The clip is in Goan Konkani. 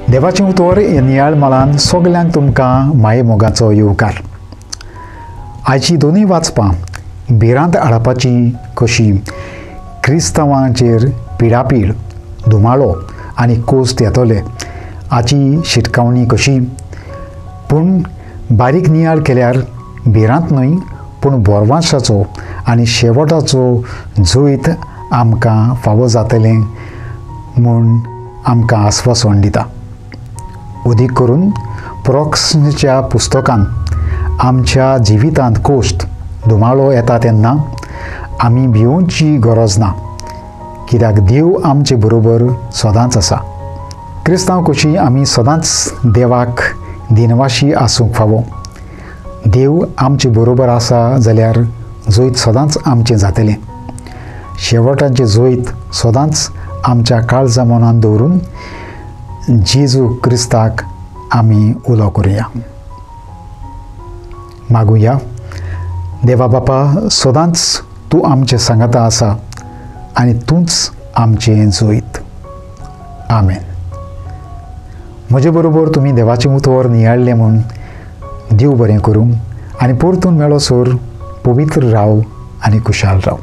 देवाचें उतर ह्या नियाळ मळान सगल्यांक तुमकां माये मोगाचो येवकार. आयची दोनूय वाचपां भिरांत हाडपाची कशी क्रिस्तांवांचेर पिडापीड, धुमाळो आनी कोस्त येतले हाची शिटकावणी कशी, पूण बारीक नियाळ केल्यार भिरांत न्हय पूण बोरवांशाचो आनी शेवटाचो जैत आमकां फावो जातलें म्हूण आमकां आस्वासन दिता. अदीक करून प्रोक्सच्या पुस्तकांत आमच्या जिवितांत कोश्ट धुमाळो येता तेन्ना आमी भिवची गरज ना, कित्याक देव आमचे बरोबर सदांच आसा. क्रिस्तांव कशी आमी सदांच देवाक दिनवाशी आसूंक फावो. देव आमचे बरोबर आसा जाल्यार जैत सदांच आमचें जातलें. शेवटाचें जैत सदांच आमच्या काळजा मनान दवरून जेजू क्रिस्ताक आमी उलो करुया. मागुया, देवा बापा, सदांच तूं आमचे सांगाता आसा आनी तूंच आमचें जैत. आमेन. म्हजे बरोबर तुमी देवाचें उतर नियाळ्ळें म्हूण देव बरें करूं आनी परतून मेळो सर पवित्र राव आनी खुशाल राव.